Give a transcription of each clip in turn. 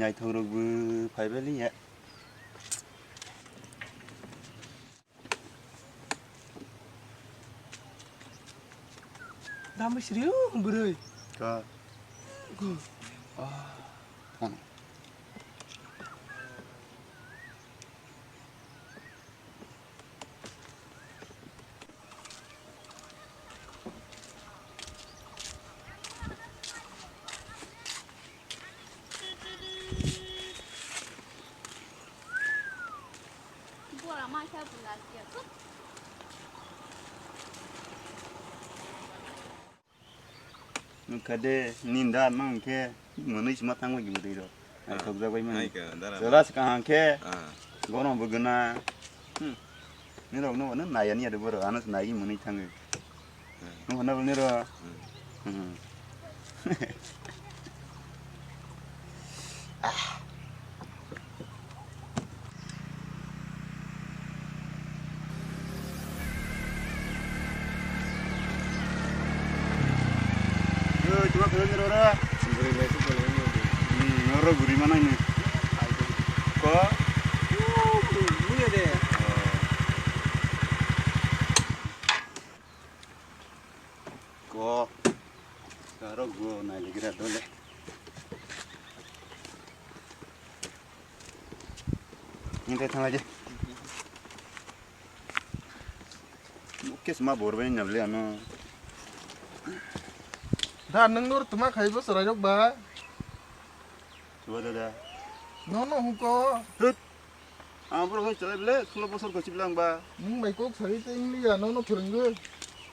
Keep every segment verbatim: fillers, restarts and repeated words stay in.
Naithok rok bo phai bali ya. Dam sri o bwrwi. Ka. Go. Ah. Kono. Nukha de, ninda mang khe, mwnwi sima thangwi gimri rok. Ai thokjak bai mani. Hai ka, dara. Jora se kaham khe, ah, gorom bo gana. Hmm. Nirok no, no, naya ni ade boro, ano se nai mwnwi thangwi. Hmm. No, hana bo niro. Hmm. Hmm. Ah. Yo, cuma kalian niro ra. Beri lai tu kalau ini. Hmm, noro guri mana ini? Ko? Iya deh. Oh. Ko. Karo go nai lagi ra dole. Ini teh thang aja. Mukes ma bor bai nable ano. Da nang nur tuma khai bo sorai rok ba. Chuba dada. No, no, huko. Hut. Ang borok hai chalai bele, sulo bosor gosi bele ang ba. Nwng bai kok sawi tei wng liya, nono phwrwngwi.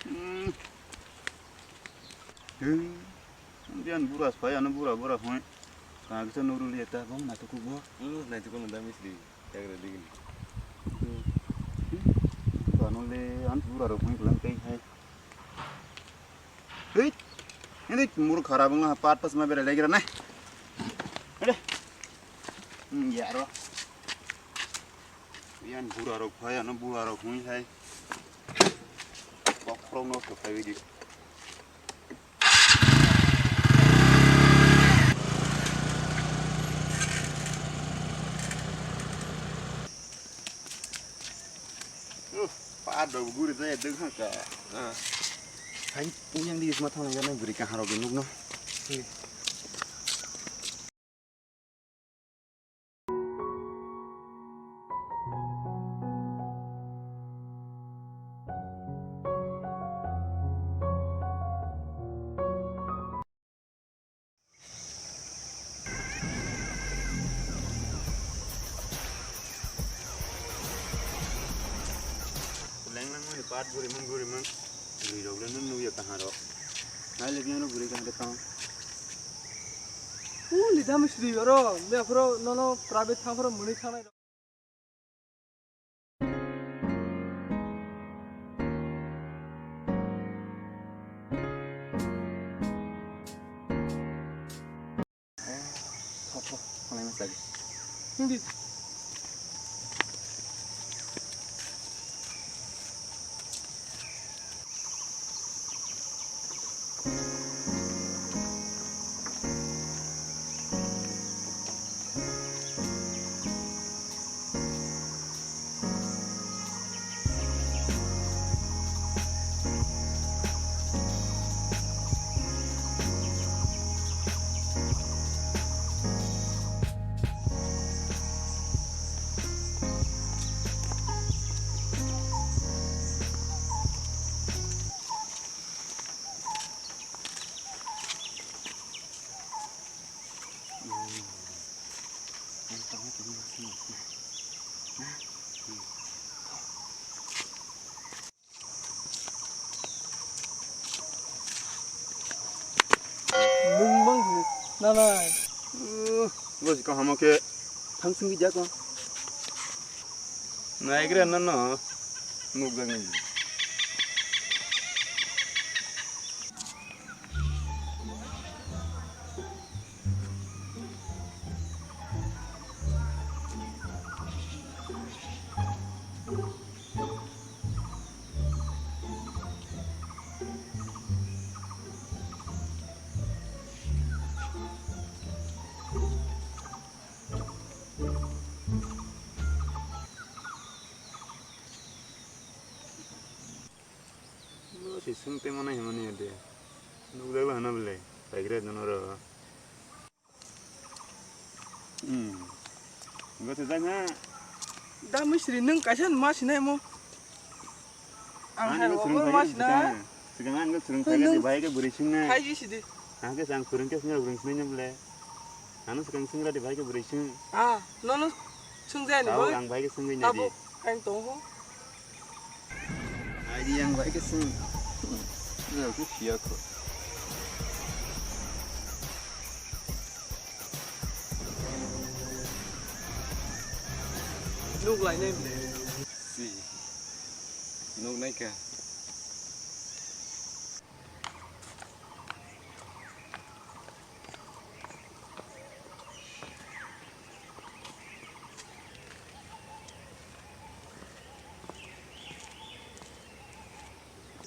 Hmm. Hei. Biyan bura sai, ano bura, bura hoi. Kha kisa nuru liya ta, bong na tuku bo. Hmm, na tuku nanda misri. Jagra digini. Ano le, an bura rok hoi lang kai hai. Hei, ini mur kharap wngna pat pas ma berai lagi rana. Ade. Hmm, ya ro. Yan bura rok phai, ano bura rok hung hai. Bokhorok no to khai di. Uh, pat dog guri jaya deng ha ka. Ah. Hai, uyang di isma thang nang guri kaharo gi nuk no. Hmm. Leng lang mani pat guri mang guri mang. Guri rok le nung nung ya kaharo. Nai le biang guri kaharo tang. Uli dam sri oro, me aphro nono private thang phro muni thangnai. Thok, thok, thok, thok, thok, thok. Hindi. Bung bang bu, nanai. Uh, bos kaham khe. Thang sing bijak ko. Naigra no no. Nuk jang ni. Sung te mano himani de. Nukjagla hana bele. Paigra dono ro. Hmm. Goto jai na. Da misri nung kaisa ma sinai mo. Ang hai surung obo ma sinai. Sigang ang surung thai di bai ke buri sinai. Thai ji sidi. Ang ke sang surung ke sinai buri sinai bele. Ano swkang swngra di bai ke bwrwi swng. Ah, nono swngjaya ni abo bai? Ang bai ke swngwi nai di. Abo, ang tong ho. Ai di ang bai ke swng. Nang ke siya ko. Nuk lai nai. Si. Nuk nai ka.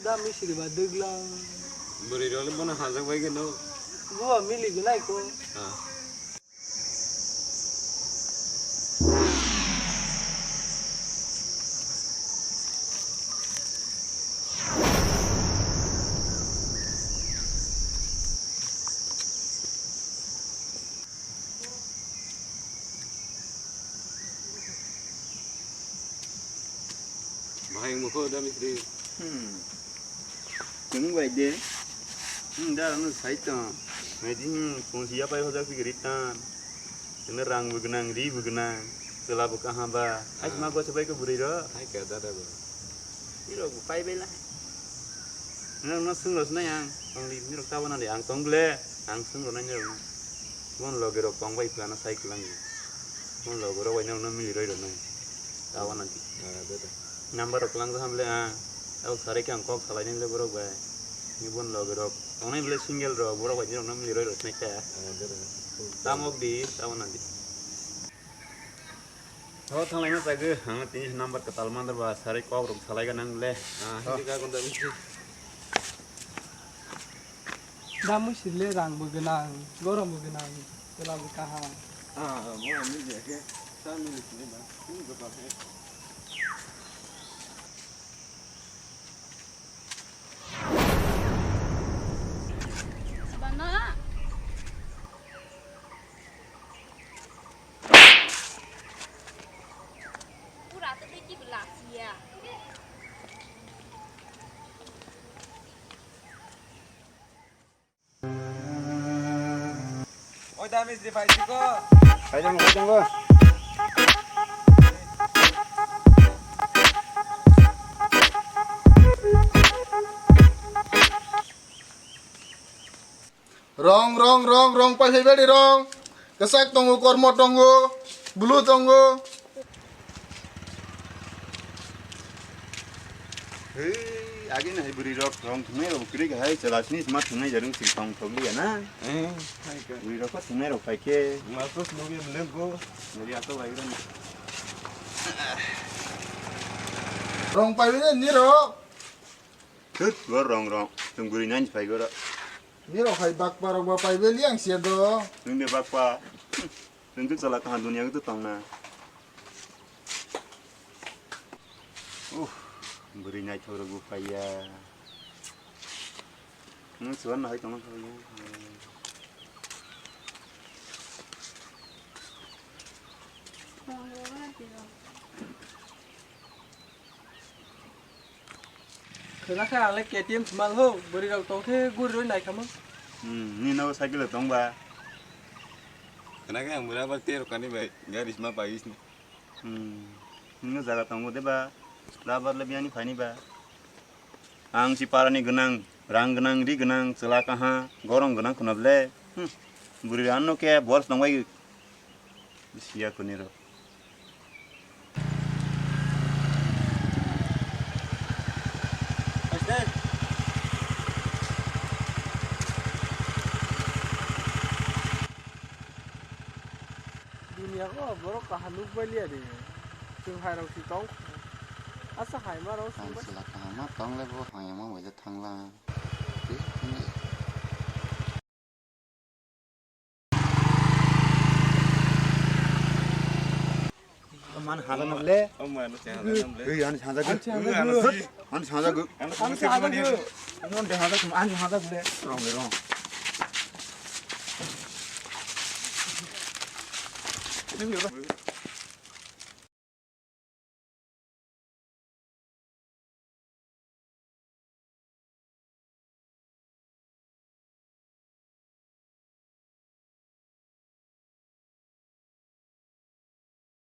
Da misri ba dwglang. Bwrwi rok le bono hajak bai gano. Bo mili gwnai ko. Ah. Bahai mukho da misri. Hmm. Chwng bai de. Hmm, da ano sai to. Mai di, hmm, phone siya pai hojak pi gari tan. Ini rang bo gwnang, ri bo gwnang. Chwla bo kaham ba. Ai ma gocha bai ko bwrwi ro. Hai ka da da bo. Iro bo pai bai la. Nang no swng ros nai ang. Tong li ni rok ta wana de ang tong ble. Ang swng ro nai ni rok. Mon loge rok tong bai phana sai klang. Mon loge rok bai nang no mili roi ro nai. Ta wana di. Ah, da da. Number rok kwlangjakha bwle ang. Abo sarai khe ang kok salainai bwle borok bai. Ni bon loge rok. Tongnai bwle single rok, borok bai nirok no mili roi rw sinai kha. Tamo di, tamo nang di. Tho thanglai ma chagwi, ang tini number kwtal mandar ba sarai kok rok salai ganang bwle. Ah, hindi ka kunda misi. Da mui sirle rang bo gwnang, gorom bo gwnang, chwla bo kaham. Ah, ah, mo ani je ke, sa mili sini ba, ini ko pa ke. Bana. Pura to tei kibo lasiya. Oi, da mistri phai siko. Phai jang, phai jang go. Rong, rong, rong, rong, paisai badi rong. Kesak tongo, kormo tongo, blue tongo. Hei, agi na hai bwrwi rok rong thwngnai rok kwrwi hai chwla sini sma thwngnai jarung si tong thok liya na. Eh, hai ka. Bwrwi rok thwngnai rok phai khe. Ma to snogi mlem go. Nori ato bai ran. Rong pai ni rok. Thut, bo rong rong. Chwng bwrwi nani phai goro. Nirok hai bakpa rok ba pai beli ang sia do. Chwng de bakpa. Chwng de chala kaha dunia gito tongna. Uh, bwrwi naithok rok bo phaiya. Nwng chuan no hai tongna phaiya. Khwna khe ang le K T M smal ho, bwrwi rok tong khe guri roi nai kha mo. Hmm, ni nogo cycle tong ba? Khwna khe ang bwrwi bar tei rok kani bai gari sma pai is ni. Hmm, nini jaga tongo de ba? Labar le biyani phaini ba? Ang si parani gwnang, rang gwnang, ri gwnang, chwla kaha, gorong gwnang khwna ble. Hmm, bwrwi ano khe bor tong bai. Siya khuni ro. Dunia o borok kaham nuk bai liya de. Chwng hai rok si tong. Asa hai ma rok si. Ang sila kaham ma tong le bo hai ma bai de thang la. Ani haja no le. Omo ano se haja no le. Ei ani haja gu. Ani haja gu. Ani haja gu. Ani haja gu. Ani haja gu le. Rong le rong.